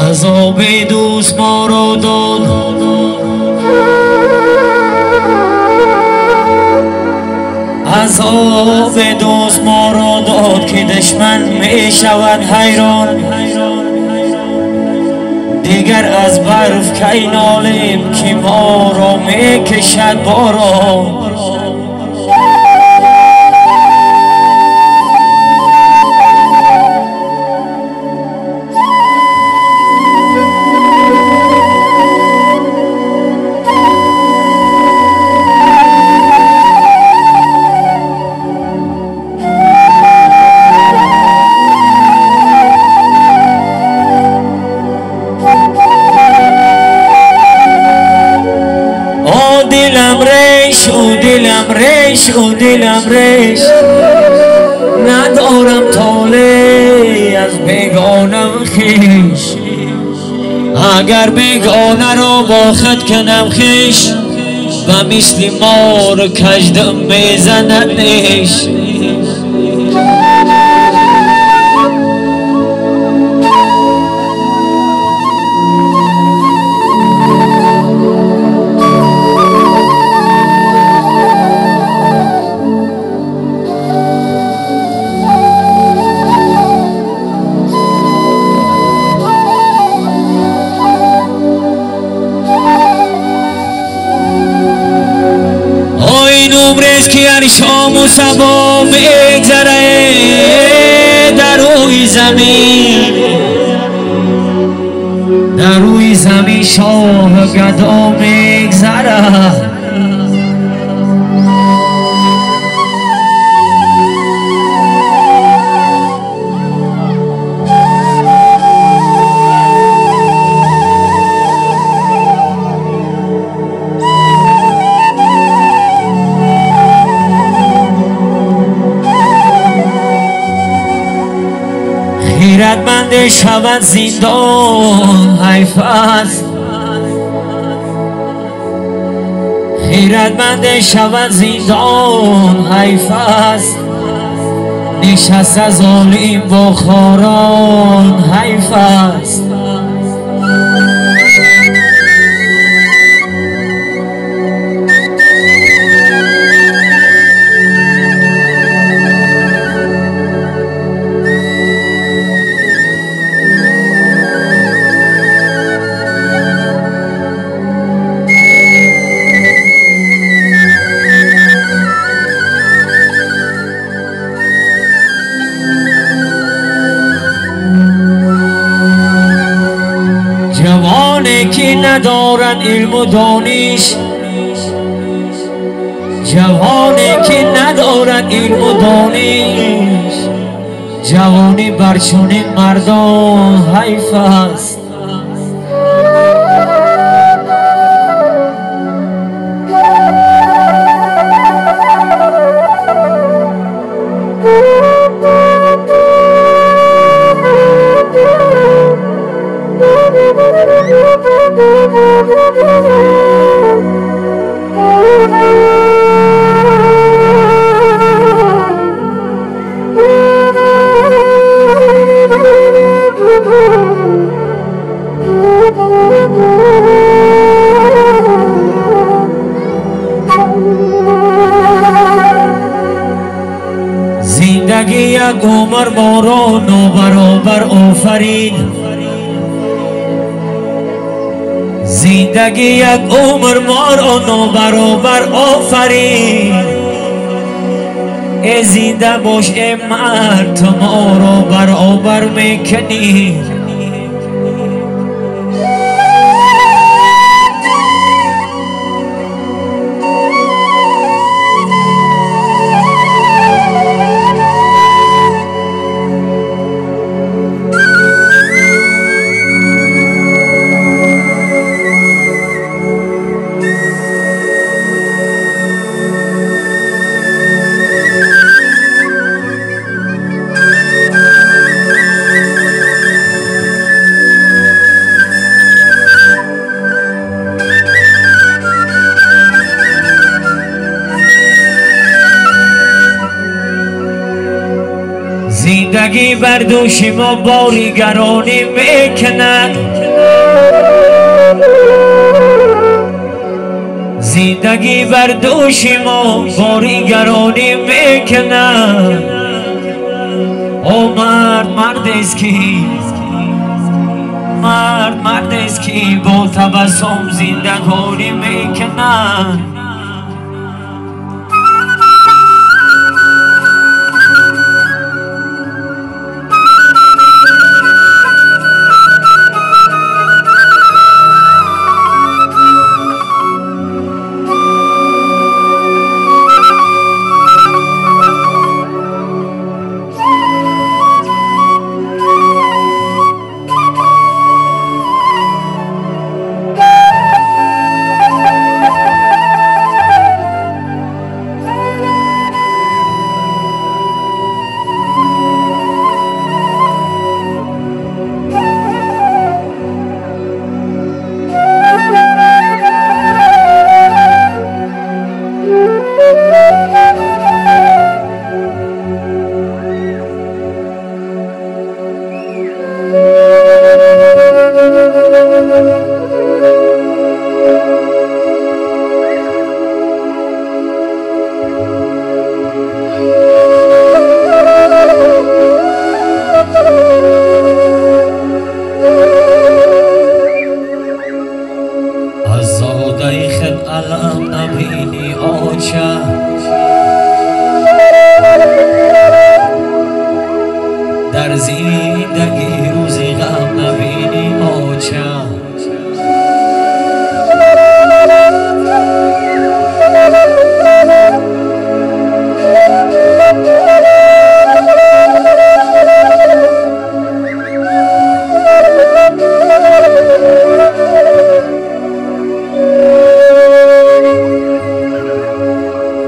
عذاب دوست ما را داد، عذاب دوست ما را داد که دشمن می شود حیران. دیگر از برف کی نالیم که ما را می کشد باران. دلم ریش او دلم ریش او دلم ریش، ندارم طالع از بیگانم خویش. اگر بیگانه را با خود کنم خویش، و مثل مار کژدم میزند نیش. که هر شام و صبا میگذره در روی زمین، در روی زمین شاه گدا میگذره. خیرتمند شود زندان حیف است، خیرتمند شود زندان حیف است. نشست ظالم با خاران حیف است. جوانی که ندارد علم و دانش، جوانی که ندارد علم و دانش، جوانی بر چنین مردان حیف است. زندگی یک عمر ما را نابرابر آفرید، زندگی یک عمر ما را نابرابر آفرید. ای زنده باش ای مرد، تو ما را برابر میکنی. زندگی بر دوش ما باری گرانی میکند، Зиндагӣ бар дӯши мо бори гаронӣ мекунад. О мард мардест ки, мард мардест ки бо табассум зиндагонӣ мекунад. Дар зиндагӣ рӯзи ғам набинӣ оча.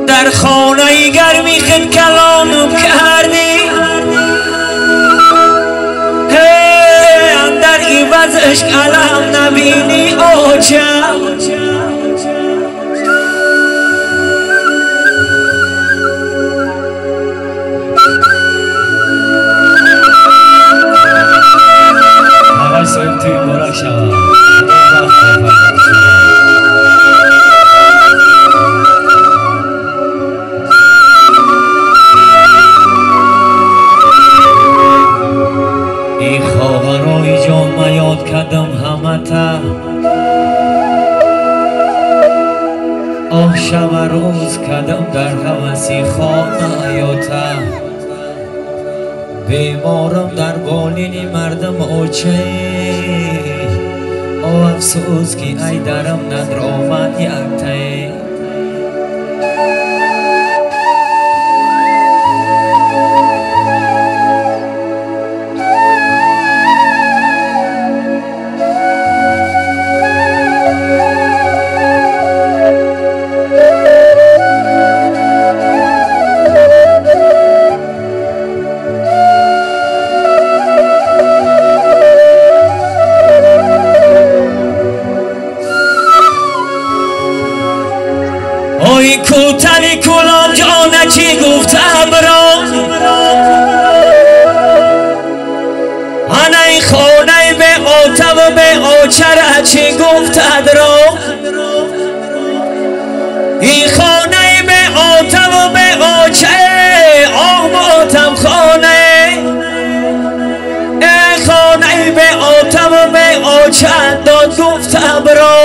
Дар хонаи гарми худ калонум кардӣ, дар ивазаш алам набинӣ оча. Оҳ шаб рӯз кадам дар ҳаваси хонаёта, беморам дар болини мардам оча. О афсӯс ки ай дарам надромад яктае. Ой кӯтали кулон ҷона чӣ гуфтам ро, анаи хонаи беотаву беочара чӣ гуфтад ро. Ин хонаи беотаву беоча, оҳ мотам хона, э хонаи беотаву беоча дод гуфтам ро.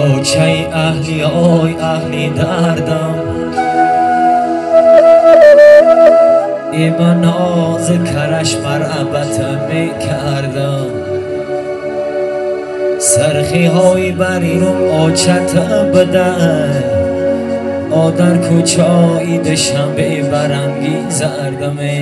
Очаи аҳли ой аҳли дардам, иманоз караш марабат мекардам. Сархиҳои барирум очат буда, дар кӯчаи Душанбе баранги зардаме.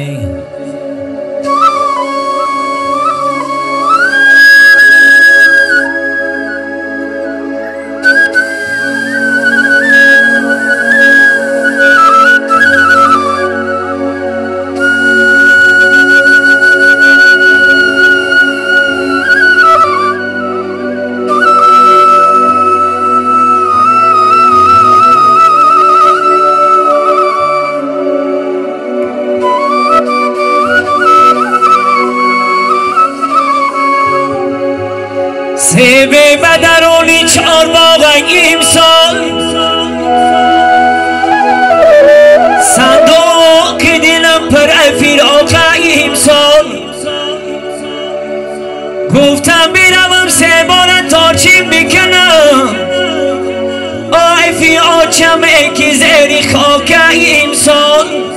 سیب بدرونی چار باغ امسال صندوق دلم پر فراق امسال گفتم بیروم سه بار تارچین بکنم آی فی آچم که زیر خاک امسال.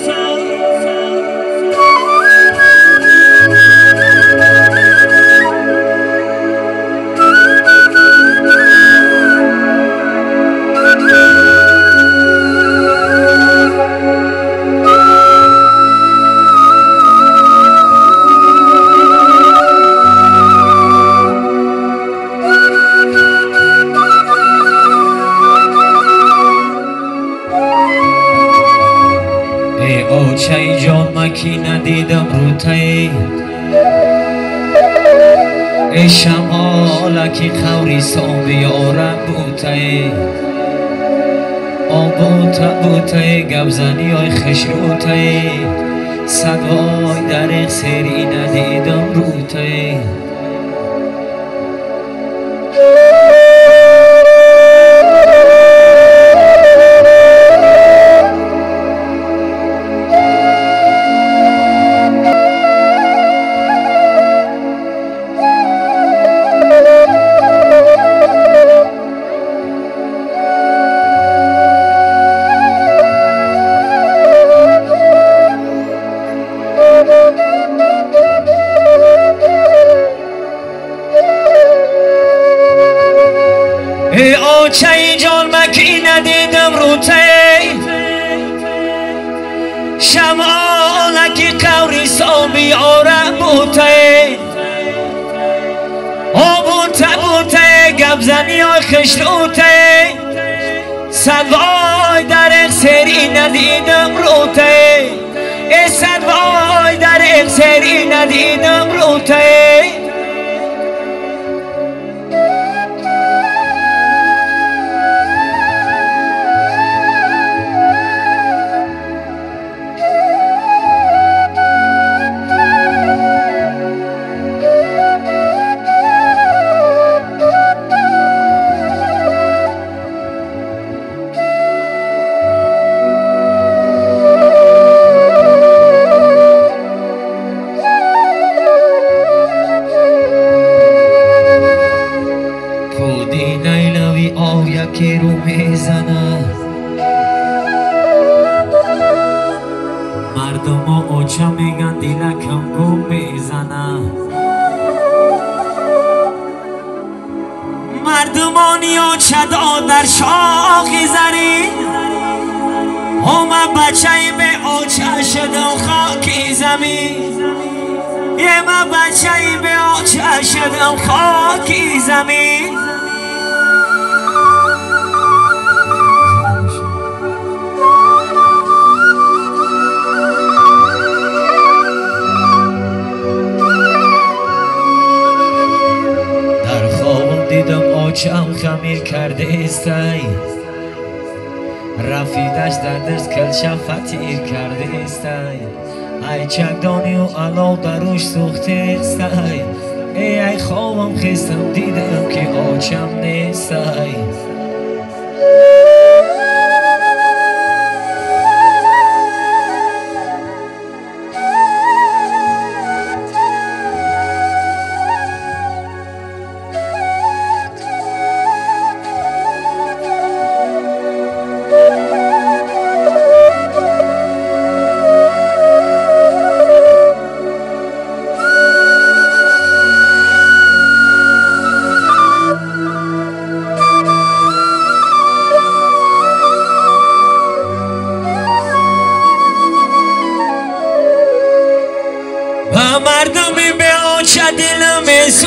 اوچه جان مکی ندیدم روته ای شمالکی قوریستان بیارم بوته آ بوته بوته گبزنی های خشروته صد وای در سری ندیدم روته. ای آچه جان مکی ندیدم روته شمالکی قوریستان بیارم بوته آ بوته بوته گبزنی های خشروته صد وای در سری ندیدم روته ای صد وای در سری ندیدم روته. که رو میزنه مردم ها آچه میگن دیلکم گم میزنه مردمانی آچه داد در شاخ زرین من بچه به آچه شدم خاکی زمین یه من بچه به آچه شدم خاکی زمین. دیدم آچم خمیر کرده استی رفیدش در دست کلشه فتیر کرده استی ای چکدانی و علاو دروش سوخته استی ای خوابم خستم دیدم که آچم نیستی.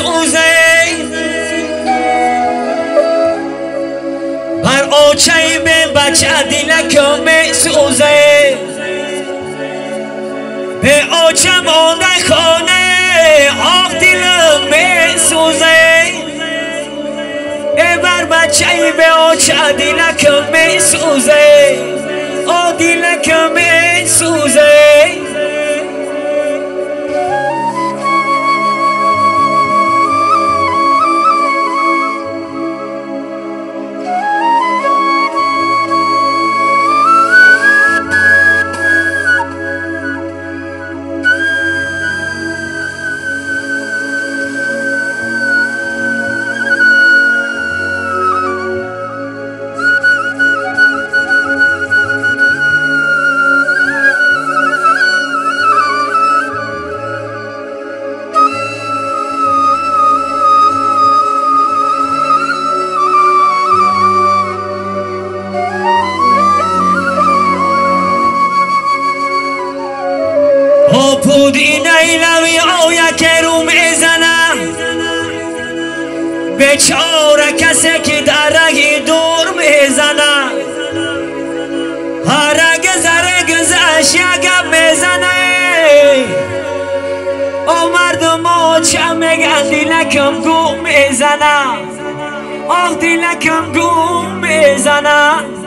месӯзе бар очаи бебача дилакам месӯзе бе оча монда хона оқ дилам месӯзе э бар бачаи бе оча дилакам месӯзе о дилакам месӯзе. بیچاره کسی که در رگ دور میزنه هر گذر گذش یک میزنه او مردم چه میگن دلکم گو میزنه آه دلکم گو میزنه.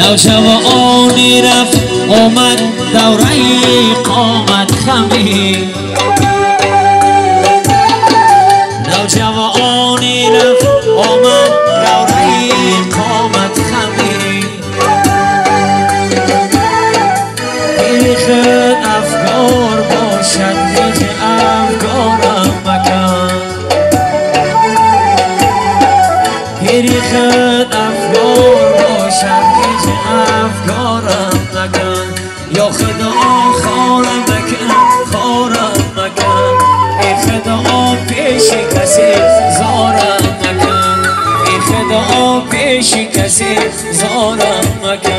نوجوانی رفت اومد دوره قامت خمی نوجوانی رفت اومد دوره قامت خمی ریخ افکار باشد ریخ افکارم مکن ریخ افکار باشد افکارم نکن یا خدا خارم مکن خارم مکن ای خدا پیش کسی زارم مکن ای خدا پیش کسی زارم مکن.